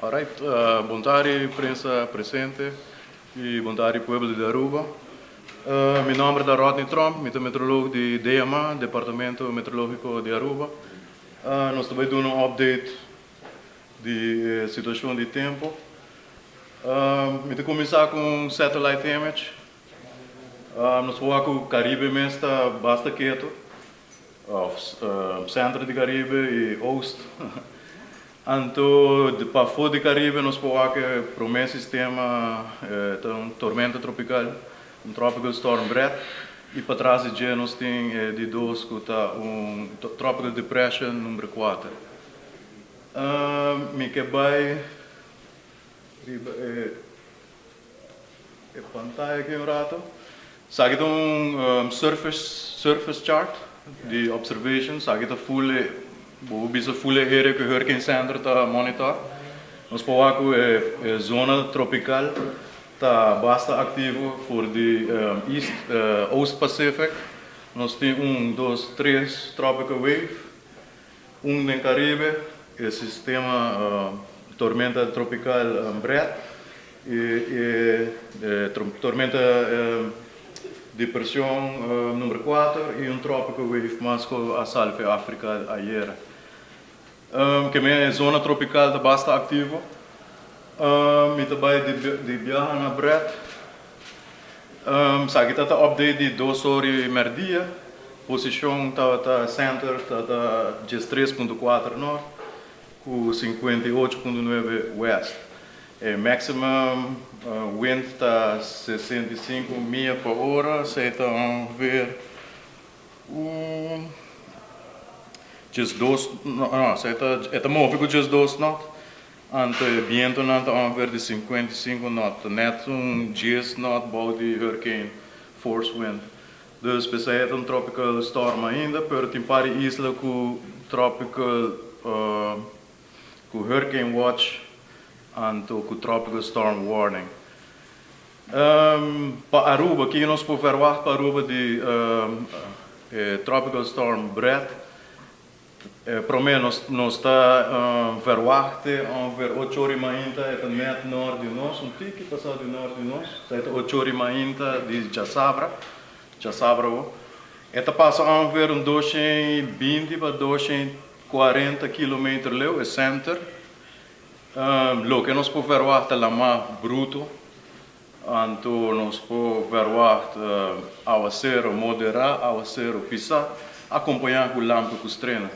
Alright, bon tardi prensa presente y bon tardi pueblo di Aruba. Mi nomber ta Rodney Tromp, mi ta meteoroloog di DMA, Departamento Meteorologico di Aruba. Nos ta bay duna un update di e situacion di tempo. Mi ta cuminsa cu un satellite image. Nos por wak cu Caribe mes ta basta keto, of centro di Caribe y oost. Anto pafo di Caribe nos por wak e prome sistema ta un tormenta tropical, un tropical storm Bret, y patras di dje nos tin e di dos cu ta un tropical depression number kuater. Mi ke bai riba e e pantaya aki un rato. Esaki ta un surface surface chart di observation. Esaki ta full e bo por bisa full e area ku e Hurricane Center ta monitor. Nos por wak ku e e zona tropical ta basta aktivo for di east oost Pacific. Nos tin un, dos, tres tropical wave. Un den Caribe, e sistema tormenta tropical Bret y e tormenta depresion number kuater y un tropical wave mas cu a sali for Africa ayera. Keme e zona tropical ta basta activo. Mi ta bay di biaha na Bret. Esaki ta ta update di dos or y merdia. Posicion tabata center ta 13.4 nort cu 58.9 west. E maximum wind ta 65 mia pa ora, esey ta ongeveer un 12, no, esey ta, e ta move cu 12 knot. Anto e bientonan ta ongeveer di 55 knot, ta net un 10 knot bou di hurricane force wind. Dus p'esei e ta un tropical storm ainda, pero tin par di isla ku tropical ku hurricane watch anto ku tropical storm warning. Pa Aruba, kiko nos por verwacht pa Aruba di e tropical storm Bret? Promé nos nos ta verwachtte ongeveer ocho ora i mainta e ta nèt nòrt di nos, un tiki pasá di nòrt di nos, sa e ta ocho ora i mainta di djasabra, djasabra awo. E ta pasa ongeveer un doshen i binti pa doshen i kuarenta kilometer leu, e sènter. Loke nos por verwachta ta lamá bruto, Anto nos por verwacht awasero moderá, awasero pisá, akompañá ku lampi ku strena.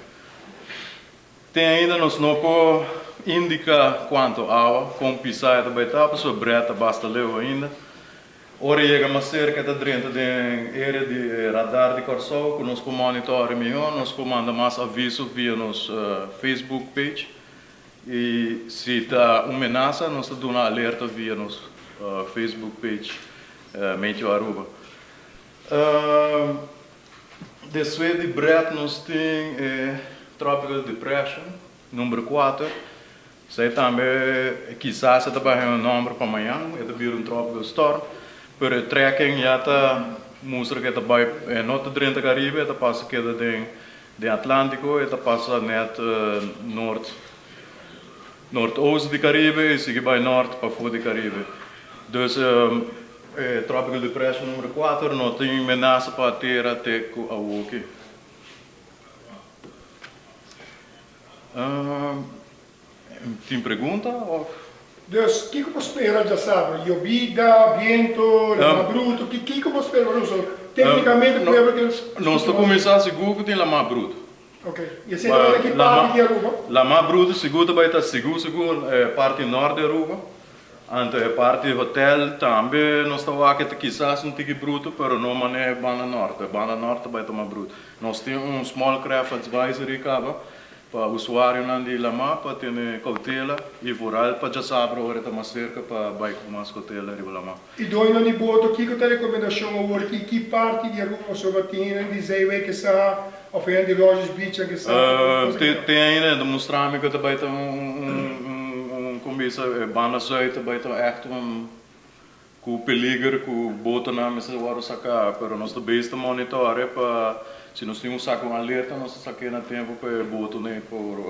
Te ainda nos no por indiká kuantu awa, kon pisá e ta bai ta, pasobra Brett ta basta leu ainda. Ora e yega mas serka e ta drenta den area di e radar di Kòrsou ku nos por monitor mihó, nos por manda mas aviso via nos Facebook page. Y si ta un menasa nos ta duna alerta via nos Facebook page Meteo Aruba. Despues di Bret nos tin e Tropical Depression number kuater. Esei tambe kisas e ta baha un nomber pa mañan, e ta bira un tropical storm. Pero e tracking ya ta mustra ku e ta bai, e no ta drenta Caribe, e ta pasa keda den Den Atlántico e ta pasa net noord noordoost di Caribe y sigui bai noord pafó di Caribe. Dus e Tropical Depression numero kuater no tin menasa pa tera te cu awoki. Tin pregunta of? Dus kiko bo spera djasabra? Yobida, biento, lama bruto, kiko bo spera? Pasobra teknikamente pueblo tin skucha Nos ta kuminsá sigur ku tin lama bruto. Ok, i esei ta bai ta ki parti di Aruba? Lama bruto sigur ta bai ta sigur sigur e parti nort di Aruba. Anto e parti hotel tambe nos ta wak e ta kisas un tiki bruto pero no manera e banda nort. E banda nort ta bai ta mas bruto. Nos tin un small craft advisory kaba. Pa usuarionan di lamá pa tene koutela i vooral pa djasabra ora e ta mas serka pa bai ku mas koutela riba lamá. I doñonan di boto, kiko ta rekomendashon awor ki ki parti di Aruba pasobra tin hende di Zeewijk ke sa òf hende di Rogers Beach nan ke sa kiko ta Te te ainda ta mustra mi ku ta bai ta un un kon bisa e banda zuid ta bai ta ègt un Ku peliger ku botonan mester wòrdu saká, pero nos ta bes ta monitòre pa si nos tin un saka un alerta nos ta sak'é na tempu pa e botonan por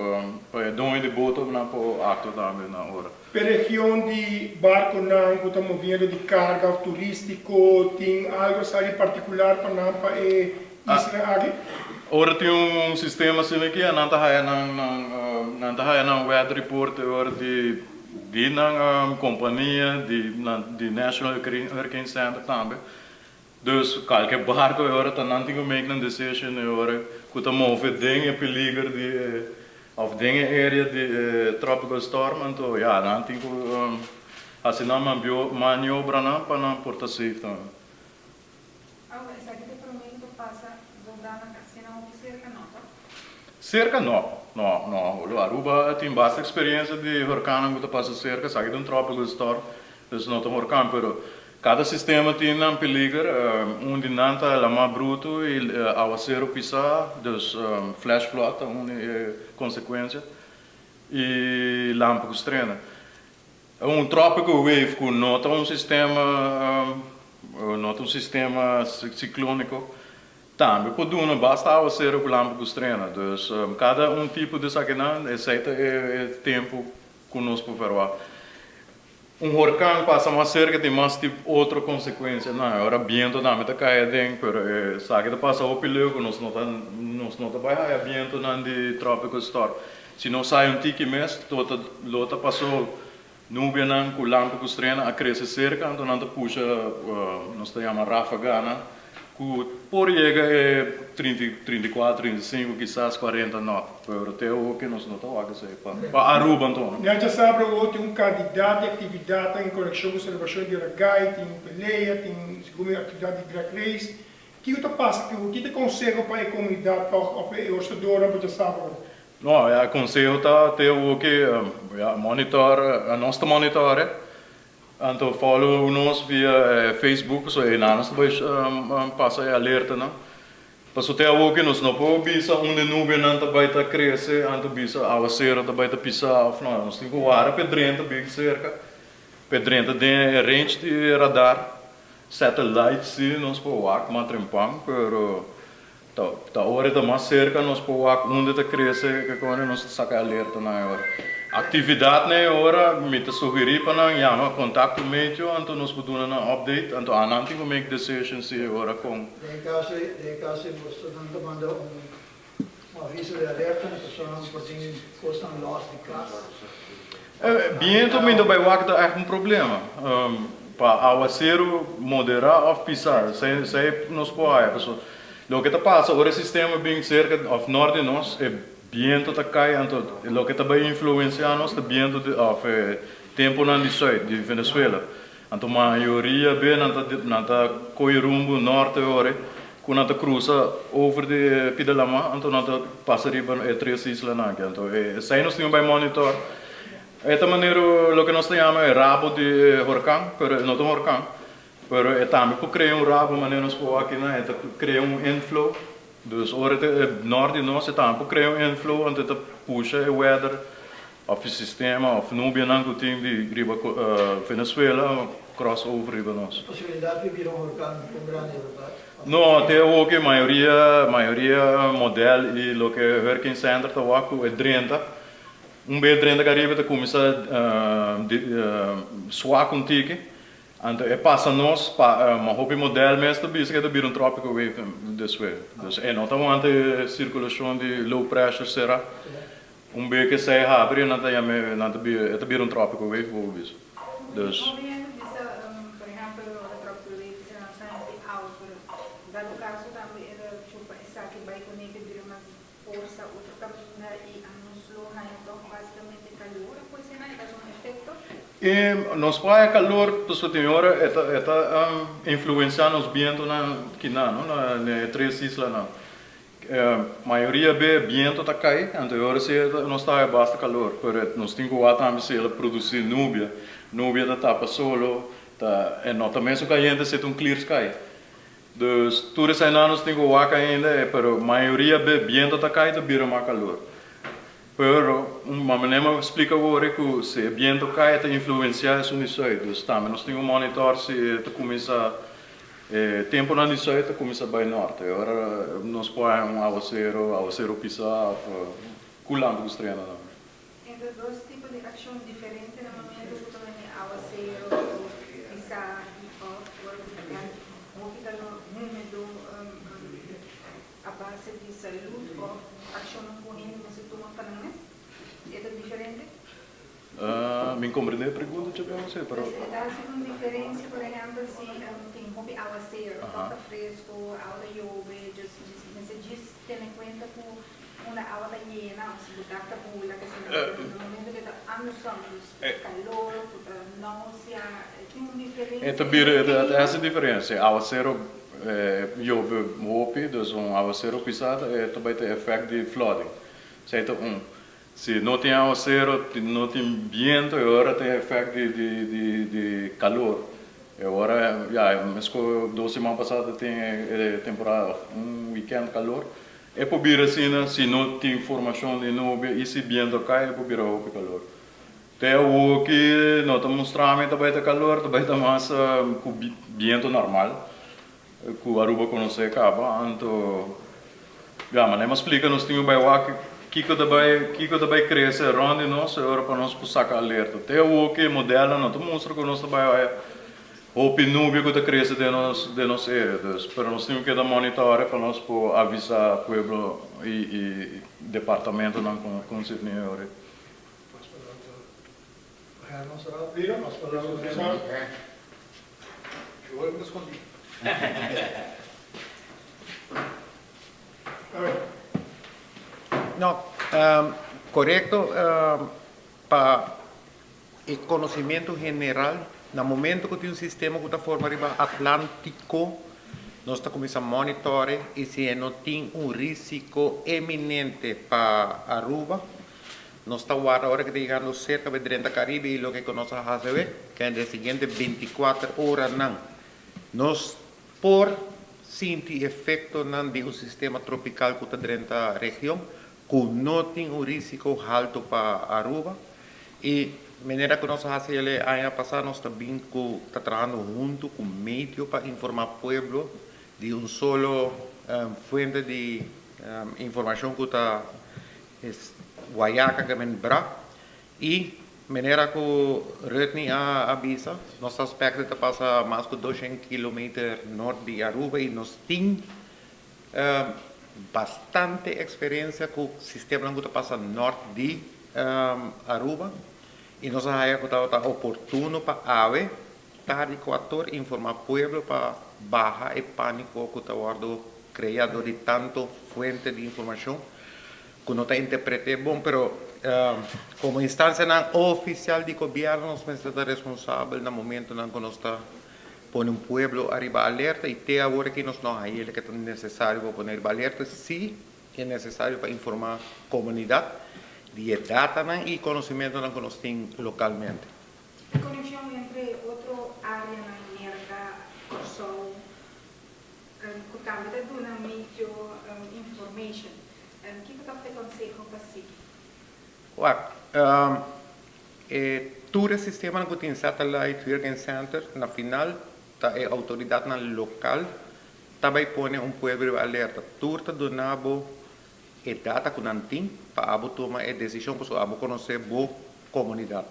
pa e doño di botonan por aktua tambe na ora. P'e region di barkonan ku ta moviendo di karga òf turístiko tin algu asina partikular pa nan pa e isla aki? Ora tin un sistema asina aki nan ta haya nan nan ta haya nan weather report e ora di Di nan kompania, di nan di National Hurricane Center tambe. Dus kalke barko e ora ta nan tin ku make nan decision e ora ku ta move den e peliger di e of den e area di e tropical storm anto ya nan tin ku hasi nan maniobranan pa nan por ta safe tambe. Awe esaki ta prome ku ta pasa zodanan asina hopi serka no to? Serka no, no, no. Lo Aruba tin basta experiencia di horkannan ku ta pasa serka, esaki ta un tropical storm, dus no ta un horkan, pero kada sistema tin nan peliger, un di nan ta lama brutu i awaseru pisa, dus flash flood ta un di e konsekuensia, i lampi ku strena. Un tropical wave ku no ta un sistema no ta un sistema sikloniko tambe por duna basta awaseru ku lampi ku strena. Dus kada un tipo di esakinan esei ta e tempu ku nos por verwagt. Un horkan pasa mas serka tin mas tip otro konsekuensianan. Ora bientu tambe ta kai aden pero esaki ta pasa hopi leu ku nos no ta nos no ta bai haya bientunan di tropical storm. Si nos sai un tiki mes, lo ta lo ta paso nubianan ku lampi ku strena a krese serka, anto nan ta pusha nos ta yama rafaganan ku por yega e 34, 35, kisas 40 knot. Pero te awoke nos no ta wak esei pa pa Aruba anto. Nan ta sa awo tin un kantidat di aktividatnan en konekshon ku selebrashon di Ragai, tin pelea, tin segun mi aktividat di drag race. Kiko ta pasa ku ki ta konseho pa e komunidat tòg òf e hostadornan pa djasabra awo? No, e conseho ta te awo ke ya monitor, nos ta monitore, anto follow nos via Facebook pasobra einan nos ta bai pasa e alertanan. Pasobra te awo ke nos no por bisa unda e nubenan ta bai ta crece, anto bisa awacero ta bai ta pisa of no. Nos tin cu wara p'e drenta bin cerca, p'e drenta den e range di radar, satellite si nos por wak mas trempan, pero Ta ora e ta mas serka nos por wak unda ta krese ke kone nos ta saka alerta nan e ora. Aktividat nan e ora mi ta sugerí pa nan yama kontakto meteo anto nos por duna nan update anto anan tin ku make decision si e ora kon. Den e kaso ei den e kaso ei boso nan ta manda un un aviso di alerta na personanan ku por tin kosnan lòs di kas. Bientu mi ta bai wak ta ègt un problema. Pa awaseru moderá òf pisá esei nos por haya pasobra loke ta pasa ora e sistema bin serka òf nort di nos e bientu ta kai anto loke ta bai influensiá nos ta bientu di òf e tempunan di sùit di Venezuela anto mayoria be nan ta nan ta kohe rumbo norte ora ku nan ta krusa over di e pida lamá anto nan ta pasa riba e tres islanan aki anto esei nos tin ku bai monitor. E ta manera loke nos ta yama e rabo di e horkan, pero e no ta un horkan, pero e tambe por krea un rabo manera nos por wak akinan, e ta krea un inflow, dus ora e ta nort di nos e tambe por krea un inflow anto e ta pusha e weather of e sistema of nubianan ku tin di riba Venezuela cross over riba nos. E posibilidat di bira un horkan kon grandi e ta? No, te awor ke mayoria mayoria model i loke Hurricane Center ta wak ku e drenta. Un bes drenta Caribe ta cuminsa swak un tiki, anto e pasa nos pa ma hopi model mes ta bisa cu e ta bira un tropical wave despues. Dus e no ta wanta e circulacion di low pressure cera. Un bes cu esey habri nan ta yama nan ta bira e ta bira un tropical wave bo por bisa. Dus. Hopi hende bisa por ehempel ora tropical wave bisa nan sa hende awa pero dado caso tambe e ta chupa esaki bay cune ke bira mas Forsa otro kaminda i a nos lo haña tòg básikamente kalor a pues esnan e ta un efekto. E nos por haña kalor pasobra tin ora e ta e ta influensiá nos bientunan kinan no na e tres islanan. Mayoria be biento ta kai, anto e ora si nos ta haya basta kalor, pero nos tin ku wak tambe si el a produsi nubia. Nubia ta tapa solo, ta e no ta mesun kayente si ta un clear sky. Dus tur esainan nos tin ku wak ainda, pero mayoria be biento ta kai ta bira mas kalor. Pero un manera mi a splika awor ku si e biento kai e ta influensiá esun di sùit, dus tambe nos tin ku monitor si e ta kuminsá E tempunan di sùit ta kuminsá bai nòrt. E ora nos por haña un awaseru, awaseru pisá òf ku lampi ku strena tambe. E ta dos tipo di akshon diferente na momentu ku ta bini awaseru pisá i òf ora ku ta kai hopi kalor húmedo a base di salud òf akshonnan ku hende mester tuma pa nan mes. E ta diferente? Mi comprende e pregunta dje bon si, pero. E ta haci un diferencia, por ehempel, si tin hopi awacero, toch ta fresco, awa ta yobe, dus mester djis tene cuenta cu unda awa ta yena of si bo dak ta bula, ke si no, pero na momento ke ta andersom, dus cu ta calor, cu ta nausea, tin un diferencia. E ta bira, e ta haci diferencia. Awacero yobe hopi, dus un awacero pisa ta bay ta effect di flooding. Esey ta un. Si no tin awacero, no tin biento, e ora tin efect di calor. E ora, ya, mesco dos siman pasa ta tin e temporada of un weekend calor. E por bira asina si no tin formacion di nubia y si biento cay e por bira hopi calor. Te awoki no ta mustra mi ta bay ta calor, ta bay ta mas cu biento normal Ku Aruba konosé kaba, anto ya, manera mi a splika nos tin ku bai wak kiko ta bai kiko ta bai krese rònt di nos e ora pa nos por saka alerta. Te awor ku e modelnan no ta mustra ku nos ta bai haya hopi nubia ku ta krese den nos den nos area, dus pero nos tin ku keda monitòre pa nos por avisá pueblo i i departamentonan konserní e ora. No, korekto pa e konosementu general, na momento ku tin un sistema ku ta forma riba Atlantiko, nos ta kuminsá monitore i si e no tin un risiko eminente pa Aruba, Nos ta warda ora ku ta yegando serka pa drenta Karibe i loke ku nos a hasi awe, ku den e siguiente bintikuater oranan nos por sinti efektonan di un sistema tropikal ku ta drenta region ku no tin un risiko haltu pa Aruba. I manera ku nos a hasi el e aña pasá nos ta bin ku ta trahando huntu ku meteo pa informá pueblo di un solo fuente di informashon ku ta Es Guayaca ke men bra y menera cu Rudney a avisa, nos ta specte ta pasa mas cu doshen kilometer nort di Aruba y nos tin bastante experiencia cu sistemanan cu ta pasa nort di Aruba y nos a haya cu tabata oportuno pa awe tardi cuator informa pueblo pa baha e panico cu ta wordo crea dor di tanto fuente di informacion cu no ta interprete bon, pero como instancianan oficial di gobierno nos mester ta responsabel na momentonan cu nos ta pone un pueblo ariba alerta y te awor aki nos no haye loke ta necesario pa pone ariba alerta, si e necesario pa informa comunidad di e datanan y conocimentonan cu nos tin localmente. E conexion entre otro areanan Merca, Corsou, Ku tambe ta duna medio information. Kiko ta e konseho pa sigui? Wak, e tur e sistemanan ku tin satellite, hurricane center, na final ta e outoridatnan lokal ta bai pone un pueblo riba alerta. Tur ta duna bo e data ku nan tin pa abo tuma e desishon pasobra abo konosé bo komunidat.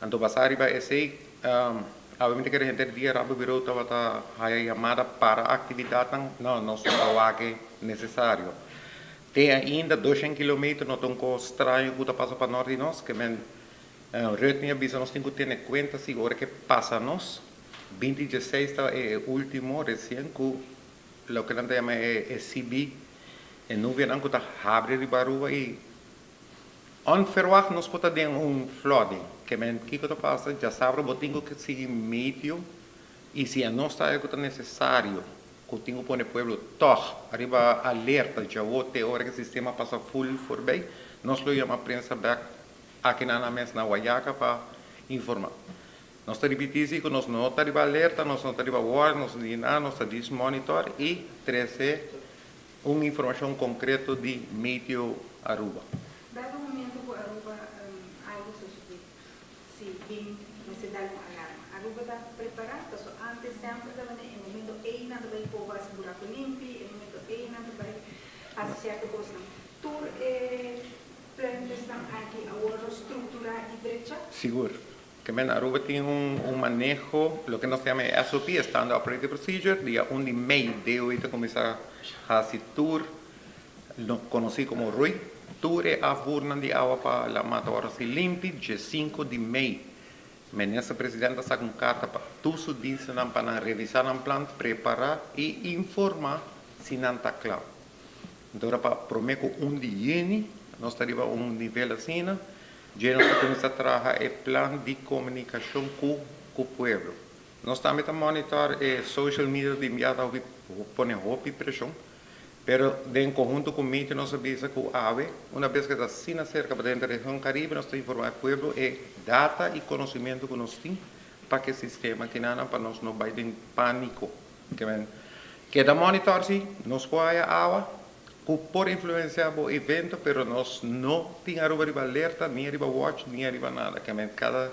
Anto basá riba esei, awe mi ta kere henter dia Rabo Birou tabata haya yamada para aktividatnan, no, nos no ta wak e nesesario. Te ainda doshen kilometer no ta un kos straño ku ta pasa pa nort di nos, ke men Rutney a bisa nos tin ku tene kuenta si ora ke pasa nos, binti dieseis ta e ultimo resien ku loke nan ta yama e CB, e nubianan ku ta habri riba Aruba i Onverwacht nos por ta den un flooding. Ke men kiko ta pasa? Djasabra bo tin ku sigui medio i si a nos ta algu ku ta nesesario. ku tin ku pone pueblo tòg ariba alerta djawo te ora ku e sistema pasa ful forbei, nos lo yama prensa bèk aki nan nan mes na Wayaca pa informá. Nos ta ripití si ku nos no ta riba alerta, nos no ta riba warning, nos no di nada, nos ta djis monitor i trese un informashon konkreto di Meteo Aruba. Dado momento ku Aruba algu sosodé, si bin mester dal un alarma. Aruba ta prepará paso antes semper tabata e momento ei nan ta bai poba hasi buraku limpi, e momento ei nan ta bai hasi sierto kosnan. Tur e plantesnan aki awor lo strukturá i drecha? Sigur. Ke men Aruba tin un maneho, loke nos ta yama e SOP, Standard Operating Procedure, dia un di mei DOE ta kuminsá hasi tur lo konosí komo rui, tur e afvoernan di awa pa laman ta wòrdu hasi limpi, dje sinku di mei Minister President a saka un karta pa tur su dienstennan pa nan revisá nan plan, prepará i informá si nan ta kla. Enton pa promé ku un di yüni nos ta riba un nivel asina, dje nos ta kuminsá traha e plan di komunikashon ku ku pueblo. Nos tambe ta monitor e social media di inmiato hopi pone hopi preshon, pero den konhunto ku miti nos a bisa ku awe una bes ku ta asina serka pa denter region Karibe nos ta informá e pueblo e data i konosementu ku nos tin pa ke sistema kinanan pa nos no bai den pániko. Ke men keda monitor si nos por haya awa ku por influencia bo evento pero nos no tin Aruba riba alerta ni riba watch ni riba nada. Ke men kada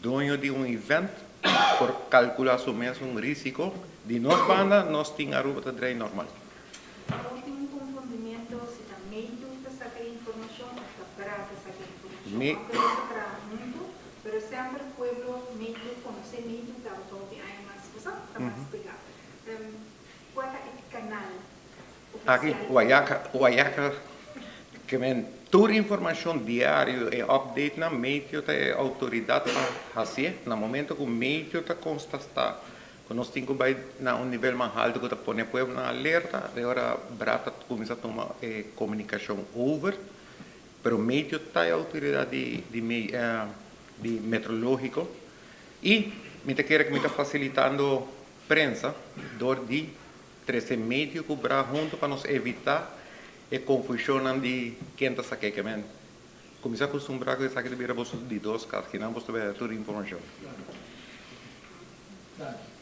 doño di un event por kalkula su mes un risiko. Di nos banda nos tin Aruba ta drei normal. Awor tin un confundimiento si ta Meitu ta saca e informacion of ta Bra ta saca e informacion. Aunke nos ta traha hunto, pero semper pueblo Meitu conoce Meitu tabata hopi aña mas, bo sa, ta mas pega. Cua ta e canal oficial? Aki Wayaca, Wayaca ke men tur informacion diario e updatenan Meteo ta e autoridad pa hacié. Na momento cu Meteo ta constata Ku nos tin ku bai na un nivel mas haltu ku ta pone pueblo na alerta, e ora bra ta kuminsá tuma e komunikashon over, pero meteo ta e outoridat di di di metrológiko i mi ta kere ku mi ta fasilitando prensa dor di trese meteo ku bra huntu pa nos evitá e konfushonnan di ken ta sa keke men. Kuminsá kustumbrá ku esaki ta bira boso di dos kas, kinan boso ta bira tur informashon. Danki.